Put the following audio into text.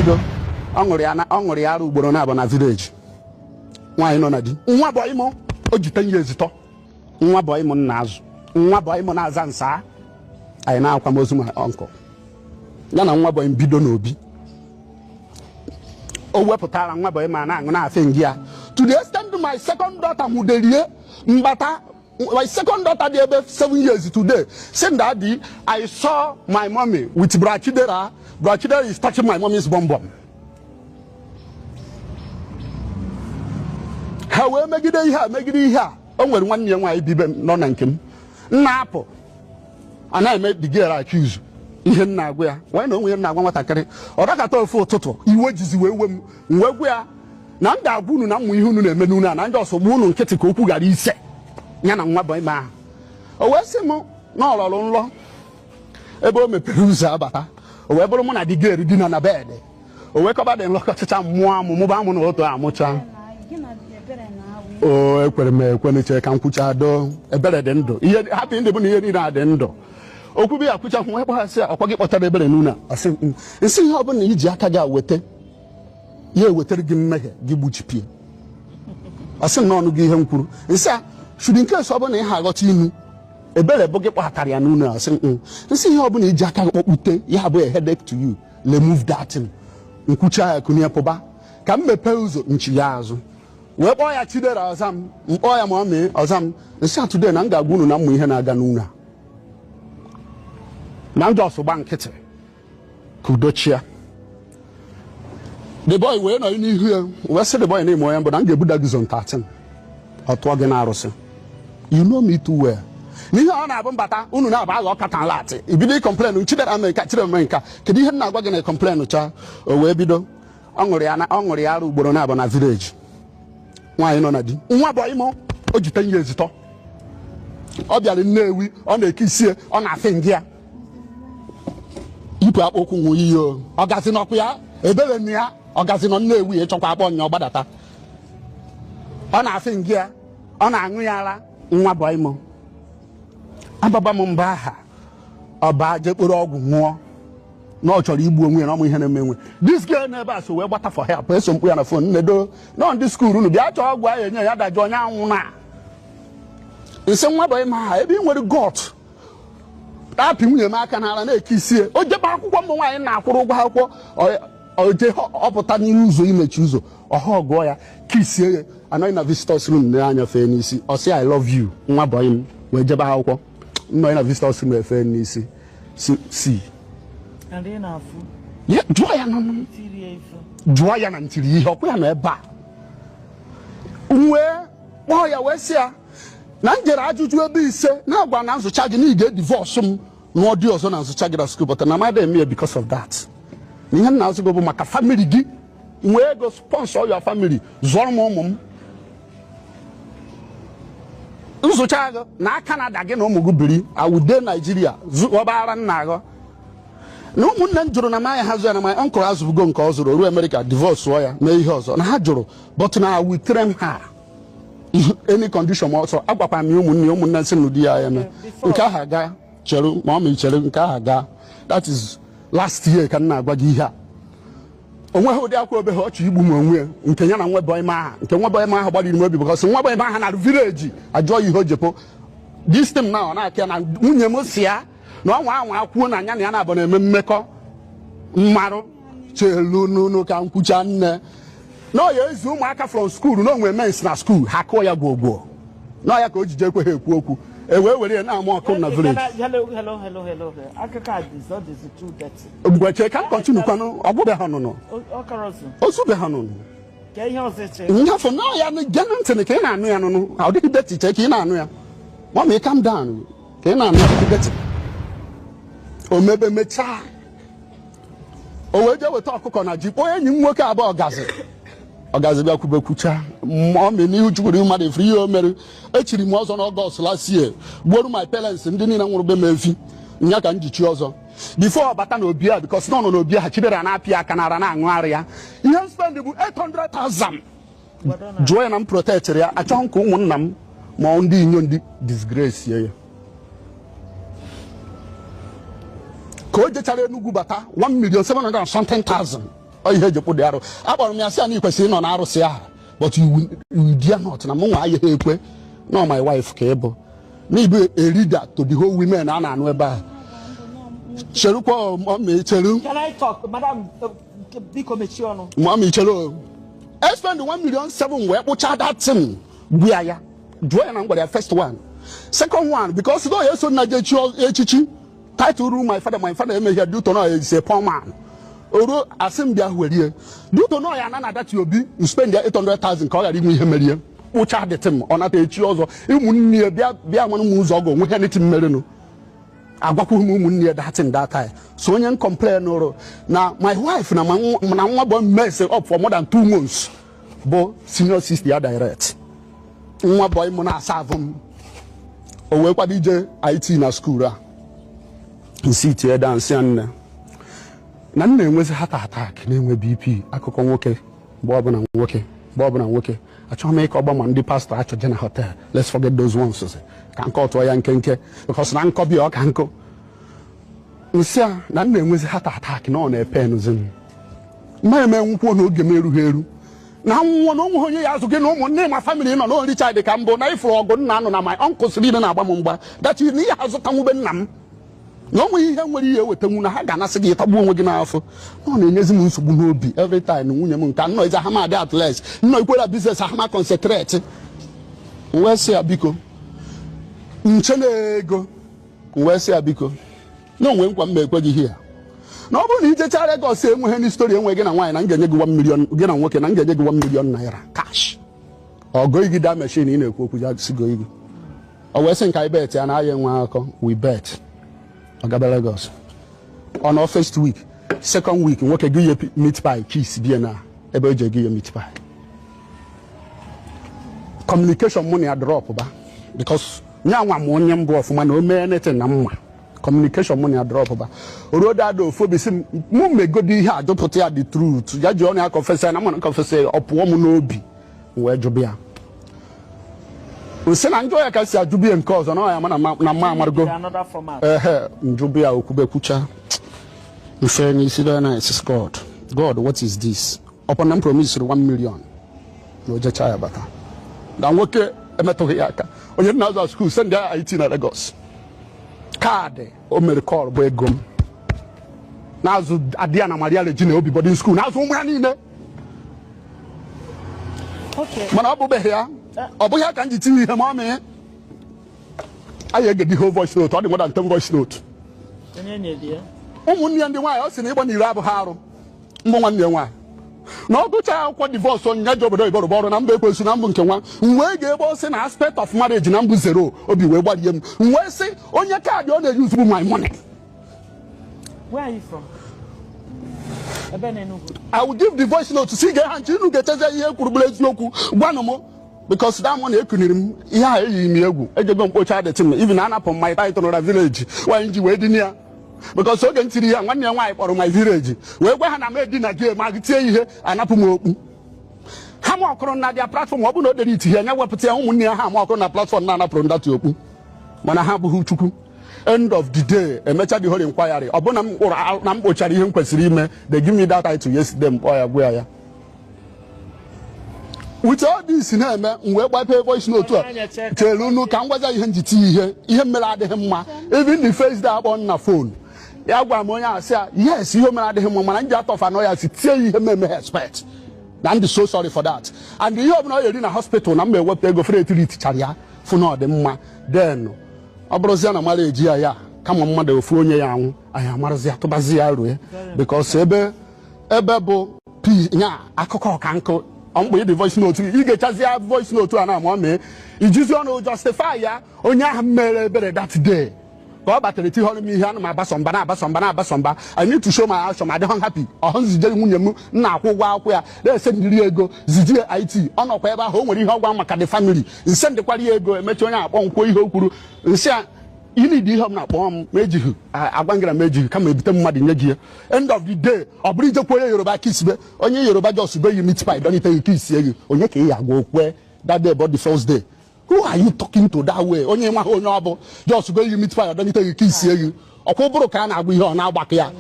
Bido ọ ṅụrụ ya ọ ṅụrụ ya ara ugboro naabọ na village. Nwaanyị nọ na di, nwa bọyị m o ji 10 years tọ, nwa bọyị m na-azụ, nwa bọyị m na-aza nsa. Anyị na-akwamozu ma uncle ya na nwa bọyị m bido n'obi. O wepụtara nwa bọyị ma na-aṅụ na-afị ngị ya to the extent my second daughter nwuderie mbata. My second daughter dị ebe 7 years today, say, "Daddy, I saw my mommy with Bra Chidera. Bra Chidera is touching my mommy's bum bum." Ha wee megide ihe a, megide ihe a. O nwere nwanne ya nwaanyị bi be m nọ na nke m nna apụ anaghị eme the girl accuse. Ihe m na-agwa ya wee na onwe ya na-agwa nwatakịrị, ọ dakata ofe ụtụtụ, iwe jizi wee we m. M wee gwa ya na m ga-agwa unu na mmụ ihe unu na-eme n'unu a na ndị ọsọ gbuo unu nkịtị ka okwu ghara ise ya na nwa bọyị ahụ. O wee sị m na ọ rọrọ nlọ ebe o mepere ụzọ abata, o wee bụrụ mụ na the girl dina na bed. O wee kọba dị nlọkọchịcha mmụọ amụ mụba amụ na otu amụcha. O ekwere m ekwe che ka m kwucha do. Ebere dị ndụ, ihe happy ndị bụ na ihe niile a dị ndụ. Okwu bi ya kwucha, hụ ekpeghasị ọkwa gị kpọtara Ebere n'unu a. Asị nsị ihe ọbụla iji aka gị weta ya ewetara gị mmehie gị gbuchipie. Asị na ọnụ gị ihe m kwuru nsị a should in case ọbụla ị ha aghọta inu Ebere bụ gị kpọtara ya n'unu a. Asị nsị ihe ọbụla iji aka gị kpọkpute ya bụ a headache to you, remove that thing. Nkwucha ya, kunie pụba ka m mepee ụzọ nchi ya azụ wee kpọọ ya Chidera, ọza m. Mkpọọ ya ma ọ mee ọza m. Nsị a today na m ga-agwa unu na mmụ ihe na-aga n'unu a na m just gba nkịtị ka udo chia. The boy wee nọ n'ihu ya wee sị the boy na ime onye mbụ na m ga-ebuda gị zone 13, ọ tụọ gị na-arụsị. You know me too well. N'ihe ọ na-abụ mbata unu na-abụ aghọ katan lat ibido ị complain, Chidera mee nka, Chidera mee nka. Kedu ihe m na-agwa gị na complain cha? O wee bido ọ ṅụrụ ya ọ ṅụrụ ya ara ugboro naabọ na village. Nwaanyị nọ na di, nwa bọyị m o ji 10 years tọ, ọ bịara Nnewi, ọ na-eke isie, ọ na-afị ngị ya yipụ akpụ ụkwụ nwụ iyi o. Ọ gazi n'ọkụ ya Ebere nne ya, ọ gazi nọ Nnewi ịchọkwa akpọ nya ọ gbadata. Ọ na-afị ngị ya, ọ na-aṅụ ya ara. Nwa bọyị m ababa m mba aha ọba jekporo ọgwụ ṅụọ na ọ chọrọ igbu onwe ya na ọmụ ihe na-eme nwe. This girl n'ebe a so wee gbata for help. Eso mkpu ya na phone nnedo nọ ndị school unu bịa chọọ ọgwụ ahụ enye ya dajụ onye anwụ na nsị. Nwa bọyị m aha ebe ị nwere gut apị nwunye m aka n'ara na-eke isie o jebe akwụkwọ. Ụmụ nwaanyị na-akwụrụ ụgwọ akwụkwọ, o je ọpụta n'ihu ụzọ imechi ụzọ ọha ọgụọ ya kisie ya. Anọghị na visitors room na-anya fee n'isi, ọ sị, "I love you." Nwa bọyị m wee jebe akwụkwọ, nnọghị na visitors room efe n'isi si si. And ị na-afụ. Ya, jụọ ya nụnụ. Tirie ife. Jụọ ya na ntiri ihe ọkwa ya nọ ebe a wee kpọọ ya wee sị ya na m jere ajụjụ ebe ise na-agwa na nzụcha gị na ị ga-edivorce m nụọ di ọzọ na nzụcha gị na school, but na mmadụ eme ya because of that, na ihe m na-azụ gị bụ maka family gị. Nwee ego sponsor your family, zụọrọ m ụmụ m, nzụcha gị na Canada gị na ụmụ gị biri awude Naijiria zụọbara nna gị na ụmụnne m jụrụ na maya ha zụ ya na my uncle azụbugo nke ọ zụrụ ruo America, divorce ya mee ihe ọzọ na ha jụrụ, but na we train her any condition ọsọ. Agwakwa m ya ụmụnne ya, ụmụnne nsị n'ụdị ya eme nke ahụ aga cheru ma ọ ma chere nke ahụ aga. That is last year ka m na-agwa gị ihe a. O nweghị ụdị akwa obe ha ọchị igbu m onwe ya nke ya na nwa bọyị m aha nke nwa bọyị m ahụ gbaliri m obi because nwa bọyị m aha na village ajụọ ya ihe o jepo this thing na ọ na-akị ya na nwunye m si ya na ọnwa anwa akwuo na ya na ya na-abụ na-eme mmekọ mmarụ. Chelu nunu ka nkwucha nne na ọ ya ezi ụmụaka from school na onwe mens na school ha kụọ ya gwogwo na ya ka o jije ekweghị ekwu okwu e wee were ya na-ama ọkụ na village. Hello, hello, hello, hello. Akụkọ a dị ọ dịzi too dirty. Ngwa chee ka m continue kwanụ, ọgwụbeghị ọnụnụ. Ọ kọrọzụ. Ozubeghị ọnụnụ. Ka ihe ọzọ eche. Nyafọ na ya gee ntị ka ị na-anụ ya nụnụ, ọ dịghị dirty. Chee ka ị na-anụ ya. Mummy, calm down ka ị na-anụ ya, ọ dịghị dirty. O mebe mechaa, o wee jee weta ọkụkọ na ji kpọọ enyi m nwoke abụọ ọgazi. Ọgazi bịa kwube kwucha mummy n'ihu Chukwu n'ihu mmadụ efuru ihe o mere. Echiri m ọzọ n'August last year, gbuoru my parents ndị niile nwụrụ be m efi nya ka m ji chi ọzọ before ọ bata n'obi a because na ọ nọ n'obi a. Chidera na-apị aka n'ara na-aṅụ ara ya. Ihe m spend bụ 800,000. Jụọ ya na m protectịrị ya, achọghị m ka ụmụnna m ma ọ ndị inyo ndị disgrace ya. Ka o jechara Enugwu bata 1 million 700 and something thousand. Ọ ihe eji kpụ dị arụ. Akpọrọ m ya sị ya na ị kwesịrị ịnọ na arụsị ahụ, but you dare not na mụ nwa agaghị ekwe. No, my wife ka ị bụ, na ịbụ a leader to the whole women a na-anụ ebe a. Cherukwa, mummy, cheru. Can I talk? Madam, biko mechie ọnụ. Mummy, chere o. E spend 1 million 7 wee kpụchaa that thing. Gwa ya, jụọ ya na m gwara ya first one, second one, because though eso nna je echi echichi title ru my father, my father emeghị due to na is a poor man. Oruo asị m bịa werie due to na ya na na dati obi m spend ya 800,000 ka ọ ghara inwe ihe merie. Kpụchaa the thing, ọ nata echi ọzọ, ụmụnne ya bịa bịa nwere m ụzọ ọgụ onwe ha neti mmerenụ. Agwakwughị m ụmụnne ya datin that time. So onye m complain nụrụ na my wife na na nwa bụ mess up for more than 2 months bụ senior sister ya direct. Nwa boy m na-asa avụ m, o wee kwado ije IT na school a. Nsi tie dansị ya, nne na nna enwezi heart attack, na-enwe BP. Akụkọ nwoke mgbe ọbụla, nwoke mgbe ọbụla, nwoke achọghị m ịkọ ọgba ma ndị pastọ achọje na hotel. Let's forget those ones, ka nkọ tụọ ya nkenke, because na nkọ bịa ọ ka nkụ. Nsị a na nna enwezi heart attack na ọ na-epe nụzi m mma eme nwụkwuo na oge m erughị eru na nwụọ na onwe onye ya azụ gị na ụmụnne ma family nọ na oricha dị ka mbụ na ifuru ọgụ nna nọ na my uncles niile na-agba m mgba dachi na ihe azụtanwube nna m na onwe ihe nwere ihe ewetanwu na ha ga-anasị gị ịtagbu onwe gị n'afọ. Na ọ na-enyezi m nsogbu n'obi every time. Nwunye m nke nnọọ ize ha adị at least nnọọ ikwere business ha ma concentrate. Wee sị ya biko, nche na ego. Wee sị ya biko, na onwe nkwa m ma ekwe gị hia na ọ bụrụ na ijecha Lagos enweghị ndị story enwe gị na nwaanyị, na m ga-enye gị 1 million, gị na nwoke, na m ga-enye gị 1 million naira cash. Ọ goghị gị da machine ị na-ekwu okwu ya si goghị gị. Ọ wee sị nke anyị bet ya na aya enwe akọ. We bet. Ọ gaba Lagos ọ nọ first week, second week, nwoke gị ye meat pie kiss bie na ebe o ji ego ye meat pie. Communication mụ na ya drop ba, because nya nwa m onye mbụ ọfụma na o mee anything na mma. Communication mụ na ya drop ba. Oruo dada ofu obi sị m mụ megodi ihe a, jụpụta ya the truth, ya ji ọnụ ya confess ya na mụ na confess ya. Ọ pụọ m n'obi. M wee jụbụ ya nsị na njọ ya ka si ajụbụ ya nke ọzọ na ọ ya ma na mma amargo. Another format. Ehe, njụbụ ya okwube kwucha mfe n'isi dị na isi. God, God, what is this? Ọpọ na m promise 1 million na o jecha ya bata na nwoke emetụghị ya aka. Onye nna azụ school send ya IT na Lagos kaadị o mere call bụ ego m na-azụ adịya na Maria Regina Obi boarding school na-azụ ụmụ ya niile. Mana ọ bụbeghị ya, ọ bụghị ya ka m ji tinye ihe ma ọ mee anyị egedi whole voice note. Ọ dị more than 10 voice note. Onye nyere ya? Ụmụnne ya ndị nwaanyị, ọ sị na ịgba n'iro abụghị arụ. Mbụ nwanne ya nwaanyị na ọ gụchaa akwụkwọ divorce, onyinye ji obodo oyibo rụba ọrụ na mba ekwensu na mbụ nke nwa m wee ga-ebe ọ sị na aspect of marriage na mbụ zero. Obi wee gbarie m. M wee sị onye kaadị ọ na-eyuzu bụ my money. Where are you from? Ebe na Enugu. I will give the voice note si gee ha nchi. Unu ga-echeze ihe kwuru bụrụ eziokwu, gwanụ m, because that money ekuniri m ihe a eyighị m egwu. Ejego mkpocha dị tim even anapụ m my title na village nwaanyị ji wee dina ya, because oge m tiri ya, nwanne ya nwaanyị kpọrọ my village wee gwa ha na m edina gị ma gị tie ihe anapụ m okpu ha ma ọkụrụ na dia platform. Ọ bụ na o dere iti ya anya wepụta ya, ụmụnne ya ha ma ọkụrụ na platform na-anapụrụ ndati okpu, mana ha abụghị Chukwu. End of the day, emecha the whole inquiry, ọ bụ na m kpụrụ na m kpochara ihe m kwesịrị ime. They give me that title yesterday. M kpọọ ya, gwa ya ya with all this na-eme. M wee gbapee voice note a. Chere unu ka m gwaza ihe nji tinye ihe. Ihe mere adịghị mma. Even the first day akpọ na phone ya, gwara m onye a sị ya yes, ihe mere adịghị mma, mana m ji atọfa nọ ya si tie ya ihe m eme expect na ndị so sorry for that and ihe ọbụla ọ eri na hospital na m ewepụta ego fere etiri tichara ya fụ na ọ dị mma. Then ọ bụrụzia na mara eji ya ya kama mmadụ ofu onye ya anwụ, anyị amarụzi atụbazi ya rue, because ebe ebe bụ p nya akụkọ ọka nkụ ọmkpụ ịdị voice note. Ị ga-echazi ya voice note a na ama mee ijizi ọnụ justify ya. Onye ahụ mere ebere that day ka ọ batara tighọrọ m ihe ana m agbasọ mba na-agbasọ mba na-agbasọ mba. I need to show my action. Adịghị happy ọhụ nzijere nwunye m m na-akwụ ụgwọ akwụkwọ ya na-ese ndịrị ego zijie IT. Ọ nọkwa ebe ahụ, o nwere ihe ọgwa maka the family nse ndịkwara ya ego. Emechi onye akpọ nkwuo ihe o kwuru nsị a ịnidi ihe m na-akpọ m ma ejighị agwa ngara m ejighị kama ebute mmadụ nye gị ya. End of the day, ọ bụrụ ijekwa onye Yoruba kisbe onye Yoruba just go yi meat pie donite gị kisie gị. Onye ka ị ya agwa okwe that day? But the first day, who are you talking to that way? Onye nwa ha onye ọ bụ just go yi meat pie donite gị kisie gị ọkwa ụbụrụ ka a na-agwa ihe ọ na-agbakọ ya.